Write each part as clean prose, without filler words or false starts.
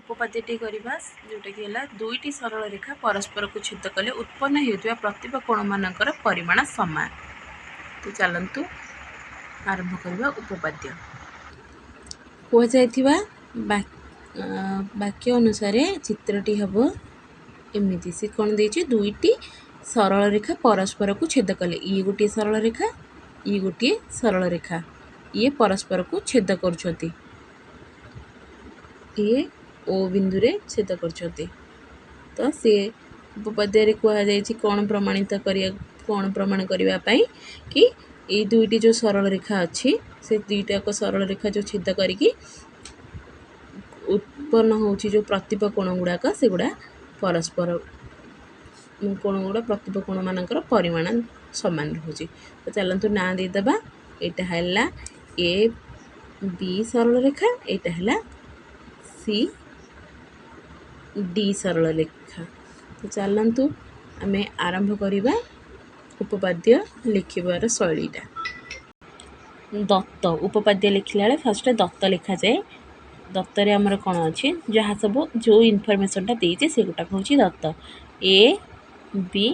ଉପପାଦ୍ୟଟି କରିବା, ଯେଉଁଟାକି ହେଲା ଦୁଇଟି ସରଳ ରେଖା ପରସ୍ପରକୁ ଛେଦ କଲେ ଉତ୍ପନ୍ନ ହେଉଥିବା ପ୍ରତିପା କୋଣମାନଙ୍କର ପରିମାଣ ସମାନ। ତ ଚାଲନ୍ତୁ ଆରମ୍ଭ କରିବା ଉପପାଦ୍ୟ। କୁହାଯାଇଥିବା ବାକ୍ୟ ଅନୁସାରେ ଚିତ୍ରଟି ହେବ ଏମିତି। ସେ କ'ଣ ଦେଇଛି? ଦୁଇଟି ସରଳ ରେଖା ପରସ୍ପରକୁ ଛେଦ କଲେ। ଇଏ ଗୋଟିଏ ସରଳ ରେଖା, ଇଏ ଗୋଟିଏ ସରଳ ରେଖା, ଇଏ ପରସ୍ପରକୁ ଛେଦ କରୁଛନ୍ତି, ଇଏ ଓ ବିନ୍ଦୁରେ ଛେଦ କରୁଛନ୍ତି। ତ ସିଏ ଉପପାଦ୍ୟରେ କୁହାଯାଇଛି କ'ଣ ପ୍ରମାଣିତ କରିବା, କ'ଣ ପ୍ରମାଣ କରିବା ପାଇଁ କି ଏଇ ଦୁଇଟି ଯେଉଁ ସରଳ ରେଖା ଅଛି, ସେ ଦୁଇଟାକ ସରଳ ରେଖା ଯେଉଁ ଛେଦ କରିକି ଉତ୍ପନ୍ନ ହେଉଛି ଯେଉଁ ପ୍ରତିପ କୋଣ ଗୁଡ଼ାକ, ସେଗୁଡ଼ା ପରସ୍ପର କୋଣ ଗୁଡ଼ା ପ୍ରତିପ କୋଣମାନଙ୍କର ପରିମାଣ ସମାନ ରହୁଛି। ତ ଚାଲନ୍ତୁ ନାଁ ଦେଇଦେବା। ଏଇଟା ହେଲା ଏ ବି ସରଳ ରେଖା, ଏଇଟା ହେଲା ସି ଡି ସରଳ ରେଖା। ତ ଚାଲନ୍ତୁ ଆମେ ଆରମ୍ଭ କରିବା ଉପପାଦ୍ୟ ଲେଖିବାର ଶୈଳୀଟା। ଦତ୍ତ ଉପପାଦ୍ୟ ଲେଖିଲା ବେଳେ ଫାଷ୍ଟ ଦତ୍ତ ଲେଖାଯାଏ। ଦତ୍ତରେ ଆମର କ'ଣ ଅଛି? ଯାହା ସବୁ ଯେଉଁ ଇନଫର୍ମେସନ୍ଟା ଦେଇଛି ସେଗୁଟାକ ହେଉଛି ଦତ୍ତ। ଏ ବି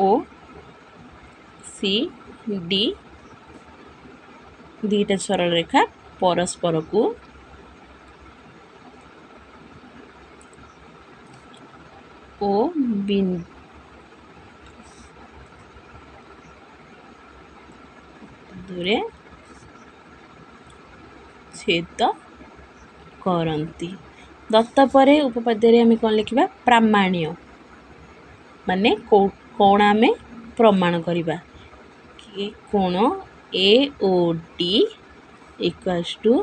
ଓ ସି ଡି ଦୁଇଟା ସରଳ ରେଖା ପରସ୍ପରକୁ ଓ ବିନ୍ଦୁରେ ଛେଦ କରନ୍ତି। ଦତ୍ତ ପରେ ଉପପାଦ୍ୟରେ ଆମେ କ'ଣ ଲେଖିବା? ପ୍ରାମାଣ୍ୟ, ମାନେ କ'ଣ ଆମେ ପ୍ରମାଣ କରିବା କି କୋଣ A O D equals to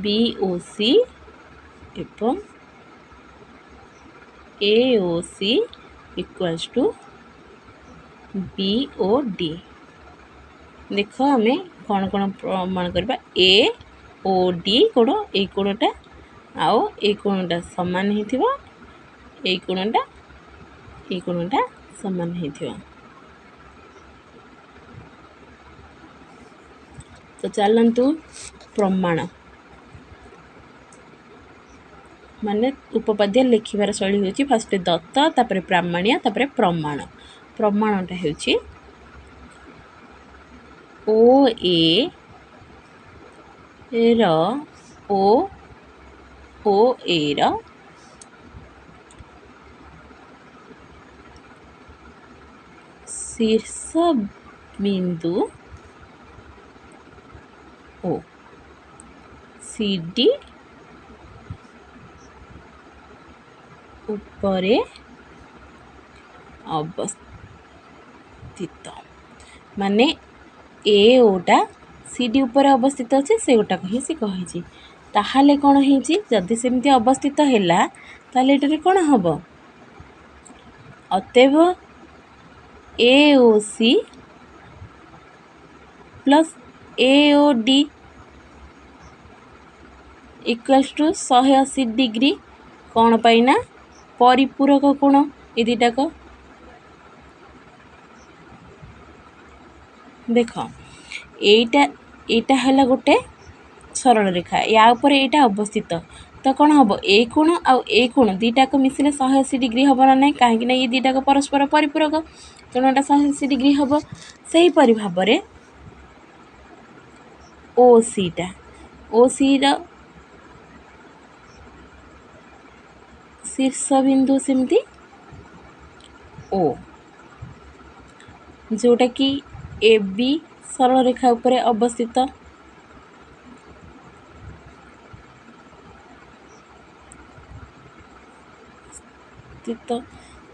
B O C ଏବଂ A O C equals to B O D. ଦେଖ ଆମେ କ'ଣ କ'ଣ ପ୍ରମାଣ କରିବା। ଏ ଓ ଡି କୋଣ, ଏଇ କୋଣଟା ଆଉ ଏଇ କୋଣଟା ସମାନ ହେଇଥିବ, ଏଇ କୋଣଟା ଏଇ କୋଣଟା ସମାନ ହେଇଥିବ। ତ ଚାଲନ୍ତୁ ପ୍ରମାଣ, ମାନେ ଉପପାଦ୍ୟ ଲେଖିବାର ଶୈଳୀ ହେଉଛି ଫାଷ୍ଟ ଦତ୍ତ, ତାପରେ ପ୍ରାମାଣ୍ୟ, ତାପରେ ପ୍ରମାଣ। ପ୍ରମାଣଟା ହେଉଛି ଓ ଏ ର ଓ ଓ ଏ ର ଶୀର୍ଷ ବିନ୍ଦୁ ଓ ସି ଡି ଉପରେ ଅବସ୍ଥିତ। ମାନେ ଏ ଓଟା ସି ଡି ଉପରେ ଅବସ୍ଥିତ ଅଛି, ସେଗୁଟାକୁ ହିଁ ସେ କହିଛି। ତାହେଲେ କ'ଣ ହେଇଛି? ଯଦି ସେମିତି ଅବସ୍ଥିତ ହେଲା, ତାହେଲେ ଏଟାରେ କ'ଣ ହେବ? ଅତଏବ A O C plus A O D equals to 180 degree. କ'ଣ ପାଇଁ ନା ପରିପୂରକ କୋଣ ଏ ଦୁଇଟାକ। ଦେଖ, ଏଇଟା ହେଲା ଗୋଟେ ସରଳ ରେଖା, ୟା ଉପରେ ଏଇଟା ଅବସ୍ଥିତ। ତ କ'ଣ ହେବ? ଏ କୋଣ ଆଉ ଏ କୋଣ ଦୁଇଟାକ ମିଶିଲେ 180 ଡିଗ୍ରୀ ହେବ ନା ନାହିଁ? କାହିଁକି ନା ଇଏ ଦୁଇଟାକ ପରସ୍ପର ପରିପୂରକ, ତେଣୁ ଏଇଟା 180 ଡିଗ୍ରୀ ହେବ। ସେହିପରି ଭାବରେ ଓ ସିଟା, ଓ ସିର ଶୀର୍ଷବିନ୍ଦୁ ସେମିତି ଓ, ଯେଉଁଟାକି ଏ ବି ସରଳ ରେଖା ଉପରେ ଅବସ୍ଥିତ।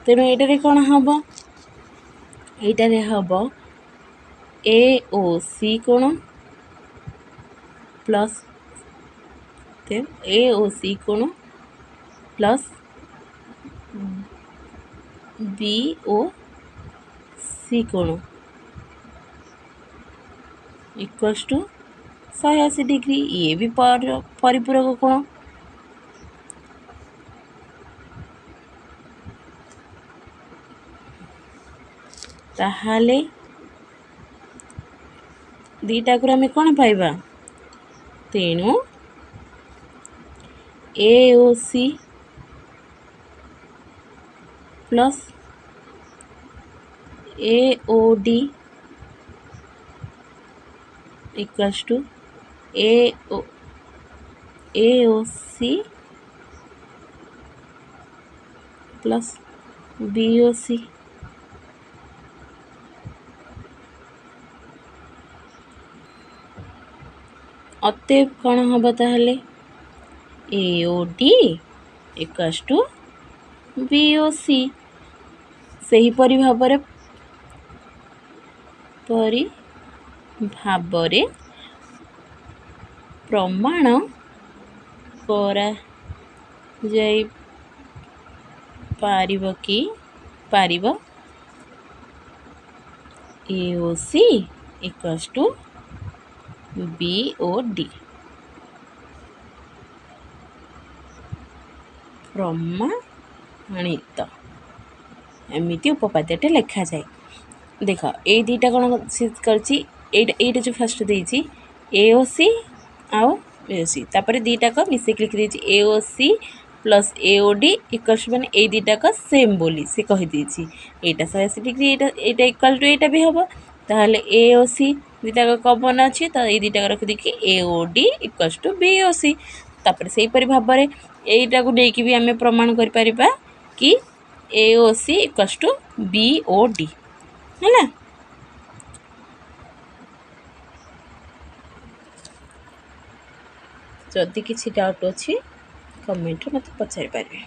ତେଣୁ ଏଇଟାରେ କ'ଣ ହେବ? ଏଇଟାରେ ହେବ ଏ ଓ ସି କୋଣ ପ୍ଲସ୍ ଏ ଓ ସି କୋଣ ପ୍ଲସ୍ ବି ଓ ସି କୋଣ ଇକ୍ୱାଲ୍ସ ଟୁ 180 ଡିଗ୍ରୀ। ଇଏ ବି ପରିପୂରକ କୋଣ। ତାହେଲେ ଦୁଇଟାକୁ ଆମେ କ'ଣ ପାଇବା? ତେଣୁ A O C plus A O D equals to A O C plus B O C. ଅତଏବ କ'ଣ ହେବ ତାହେଲେ? A O D equals to B O C. ସେହିପରି ଭାବରେ ପରି ଭାବରେ ପ୍ରମାଣ କରାଯାଇ ପାରିବ କି ପାରିବ A O C equals to B O D. ପ୍ରମାଣିତ। ଏମିତି ଉପପାଦ୍ୟଟା ଲେଖାଯାଏ। ଦେଖ, ଏଇ ଦୁଇଟା କ'ଣ କରିଛି? ଏଇଟା ଯେଉଁ ଫାଷ୍ଟ ଦେଇଛି ଏ ଓ ସି ଆଉ ଏ ଓ ସି, ତାପରେ ଦୁଇଟାକ ମିଶେଇକି ଲେଖିଦେଇଛି ଏ ଓ C plus A O D equals, ମାନେ ଏଇ ଦୁଇଟାକ ସେମ୍ ବୋଲି ସେ କହିଦେଇଛି। ଏଇଟା 180 ଡିଗ୍ରୀ, ଏଇଟା ଇକ୍ୱାଲ୍ ଟୁ ଏଇଟା ବି ହେବ। ତାହେଲେ ଏ ଓ ସି ଦୁଇଟାକ କମନ୍ ଅଛି, ତ ଏଇ ଦୁଇଟାକ ରଖିଦେଇକି A O D equals to B O C. ତାପରେ ସେହିପରି ଭାବରେ ଏଇଟାକୁ ନେଇକି ବି ଆମେ ପ୍ରମାଣ କରିପାରିବା କି A O C equals to B O D ହେଲା। ଯଦି କିଛି ଡାଉଟ୍ ଅଛି, କମେଣ୍ଟରେ ମୋତେ ପଚାରିପାରିବେ।